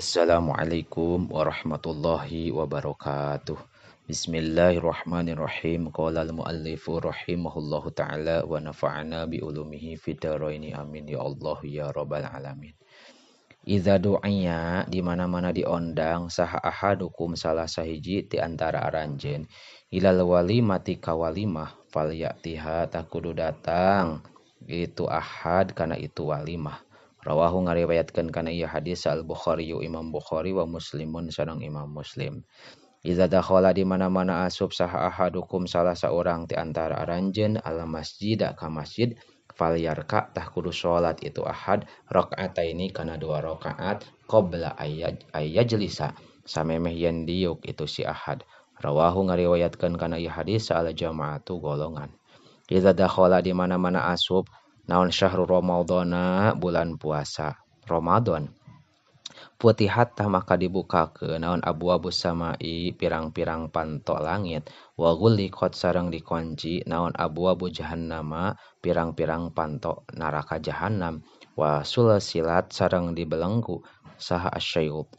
Assalamualaikum warahmatullahi wabarakatuh. Bismillahirrahmanirrahim. Qala al-muallifu rahimahullahu ta'ala wa nafa'ana bi ulumihi fid dharaini amin ya Allah ya rabbal alamin. Idza du'iya, di mana-mana diondang saha ahadukum salah sahiji ti antara aranjeun ilal walimati ka walimah falyatiha takudu datang itu ahad kana itu walimah. Rawahu ngariwayatkeun kana ieu hadis Al-Bukhari Imam Bukhari wa Muslimun sareng Imam Muslim. Iza dakhala, di mana-mana asup saha ahadukum salah saurang ti antara aranjeun al masjid ka masjid falyarka tah kudu salat itu ahad rakaataini kana dua rakaat qabla ayyajlisa samemeh yen diuk itu si ahad. Rawahu ngariwayatkeun kana ieu hadis al jamaatu golongan. Iza dakhala, di mana-mana asup naon syahrul Ramadhana bulan puasa Ramadan, putihat tah maka dibukakeun naon abwabus samai pirang-pirang panto langit, wa ghuliqat sareng dikunci naon abwabu jahannama pirang-pirang panto neraka jahannam, wa sulsilat sareng dibelenggu saha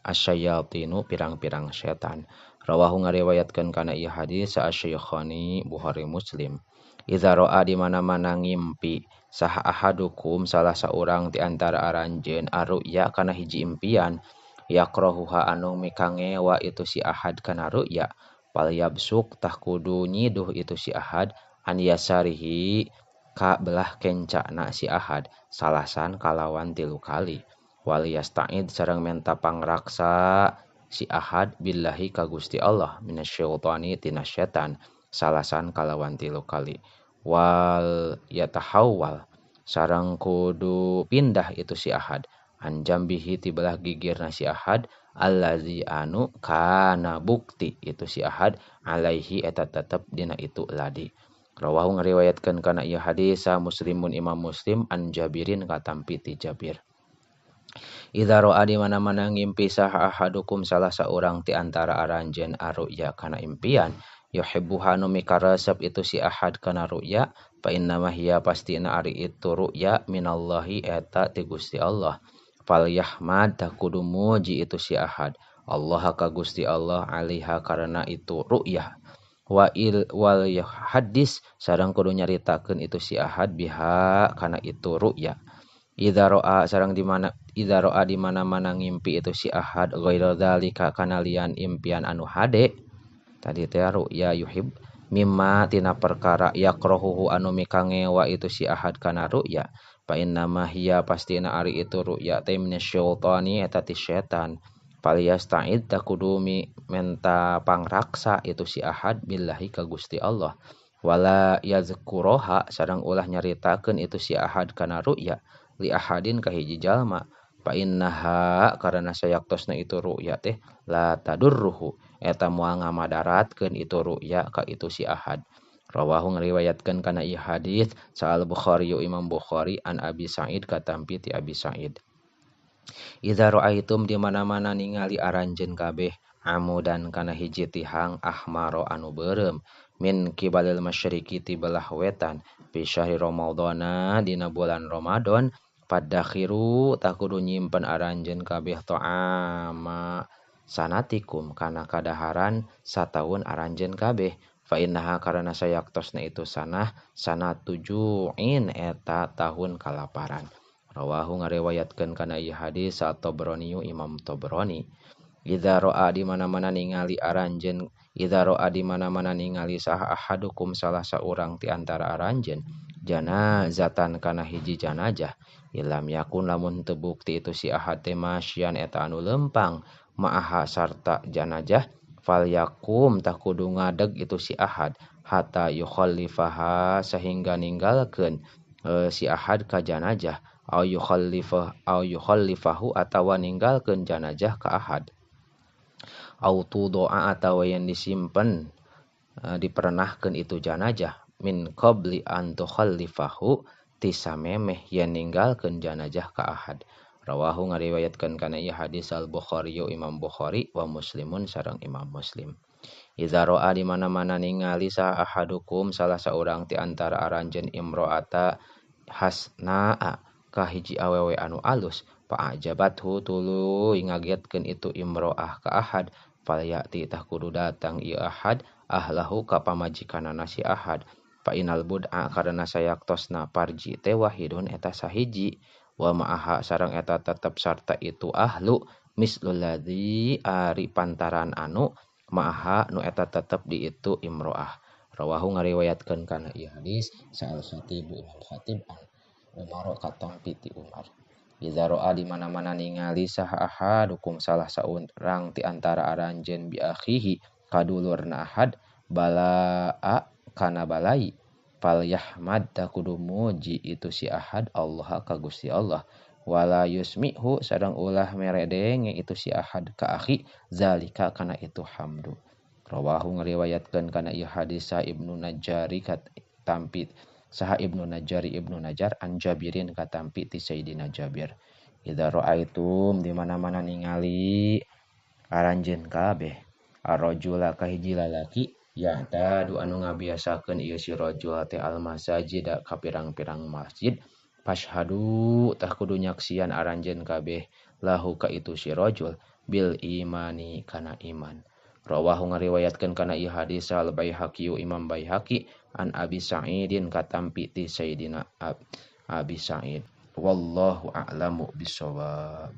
asyayatinu pirang-pirang setan. Rawahu ngariwayatkeun kana ieu hadis asy-Syaikhani Bukhari Muslim. Iza ro'a, di mana-mana ngimpi saha ahadukum salah saurang ti antara aranjeun arru'ya kana hiji impian yakrohuha anu mikangewa itu si ahad kana ru'ya falyabsuk tah kudu nyiduh itu si ahad an yasarihi ka belah kencana si ahad salasan kalawan tilu kali, wal yasta'id sareng menta pangraksa si ahad billahi ka Gusti Allah minasyaitani tina setan salasan kalawan tilu kali, wal yatahawwal sareng kudu pindah itu si ahad an jambihi ti belah gigirna si ahad allazi anu kana bukti itu si ahad alaihi eta tetep dina itu ladi. Rawahu ngariwayatkeun kana ieu hadis Muslimun Imam Muslim an Jabirin katampi ti Jabir. Idza ra'a, di mana-mana ngimpi saha ahadukum salah saurang ti antara aranjeun arru'ya kana impian yuhibbuha nu mikaresep itu si ahad kana ru'ya fa innama hiya pastina ari itu ru'ya minallahi eta ti Gusti Allah fal yahmad tah kudu muji itu si ahad Allah ka Gusti Allah alaiha karena itu ru'ya, wa il wal hadis sareng kudu nyaritakeun itu si ahad biha kana itu ru'ya. Idza ra'a sareng di mana idza ra'a di mana-mana ngimpi itu si ahad ghaira dzalika kana lian impian anu hade tadi teh ru'ya yuhib mimma tina perkara yakrohuhu anu mikangewa itu si ahad kana ru'ya fa innama hiya pastina ari itu ru'ya teh minasyaitani eta ti setan falyasta'id takudu menta pangraksa itu si ahad billahi ka Gusti Allah wala yazkuroha sareng ulah nyaritakeun itu si ahad kana ru'ya li ahadin ka hiji jalma fa innaha karena sayaktosna itu ru'ya teh la tadurruhu eta moal ngamadaratkeun itu ru'ya ka itu si ahad. Rawahu ngariwayatkeun kana ieu hadis Sa'al Bukhari Imam Bukhari an Abi Sa'id katampi ti Abi Sa'id. Idza ra'aitum, di mana-mana ningali aranjeun kabeh amudan kana hiji tihang ahmaro anu beureum min kibalil masyriqi ti belah wetan fi syahri Ramadhana dina bulan Ramadan padakhiru takudu nyimpen aranjeun kabeh ta'ama sanatikum kana kadaharan sataun aranjeun kabeh fa innaha karena sayaktosna itu sanah sanatujuin eta tahun kalaparan. Rawahu ngariwayatkeun kana ieu hadis At-Tabrani Imam Tabrani. Idza ra'a, di mana-mana ningali aranjeun idza ra'a di mana-mana ningali saha ahadukum salah saurang ti antara aranjeun janazatan kana hiji janazah ilam yakun lamun teu bukti itu si ahad teh masyan eta anu lempang ma'aha sarta janazah fal yakum tah kudu ngadeg itu si ahad hatta yukhallifaha sehingga ninggalkeun si ahad ka janazah au yukhallifah au yukhallifahu atawa ninggalkeun janazah ka ahad au tudoa atawa yang disimpen diperenahkeun itu janazah min qabli an tukhallifahu tisamemeh yen ninggalkeun janazah ka ahad. Rawahu ngariwayatkeun kana ieu hadis Al-Bukhari Imam Bukhari wa Muslimun sareng Imam Muslim. Idza ra'a, di mana-mana ningali saha ahadukum salah saurang ti antara aranjeun imro'ata hasnaa ka hiji awewe anu alus Fa'ajabathu tuluy ngagetkeun itu imro'ah ka ahad falyati tah kudu datang ieu ahad ahlahu ka pamajikanana si ahad. Fa inal bud'a karena sayaktosna parji teh wahidun eta sahiji wa ma'aha sareng eta tetep sarta itu ahlu mislul ladzi ari pantaran anu ma'aha nu eta tetep di itu imro'ah. Rawahu ngariwayatkeun kana ieu hadis sa'al Khatib Imam Khatib an Umar katampi ti Umar. Iza ro'a di mana-mana ningali saha ahadukum salah saurang ti antara aranjeun bi akhihi kadulurna ahad balaa kana balai fal yahmad ta kudu muji itu si ahad Allah ka Gusti Allah wala yusmihu sareng ulah meredenge itu si ahad ka akhi zalika kana itu hamdu. Rawahu ngariwayatkeun kana ieu hadis sa Ibnu Najari katampi saha Ibnu Najari Ibnu Najar an Jabirin katampi ti Sayyidina Jabir. Idza ra'aitum di mana-mana ningali aranjeun kabeh arrajula ka hiji lalaki yahtadu anu ngabiasakeun ieu si rajul teh al masajid ka pirang-pirang masjid fashhadu tah kudu nyaksian aranjeun kabeh lahu ka itu si rajul bil imani kana iman. Rawahu ngariwayatkeun kana ieu hadis al Baihaqi Imam Baihaqi an Abi Sa'idin katampi ti Sayyidina Abi Sa'id. Wallahu a'lamu bissawab.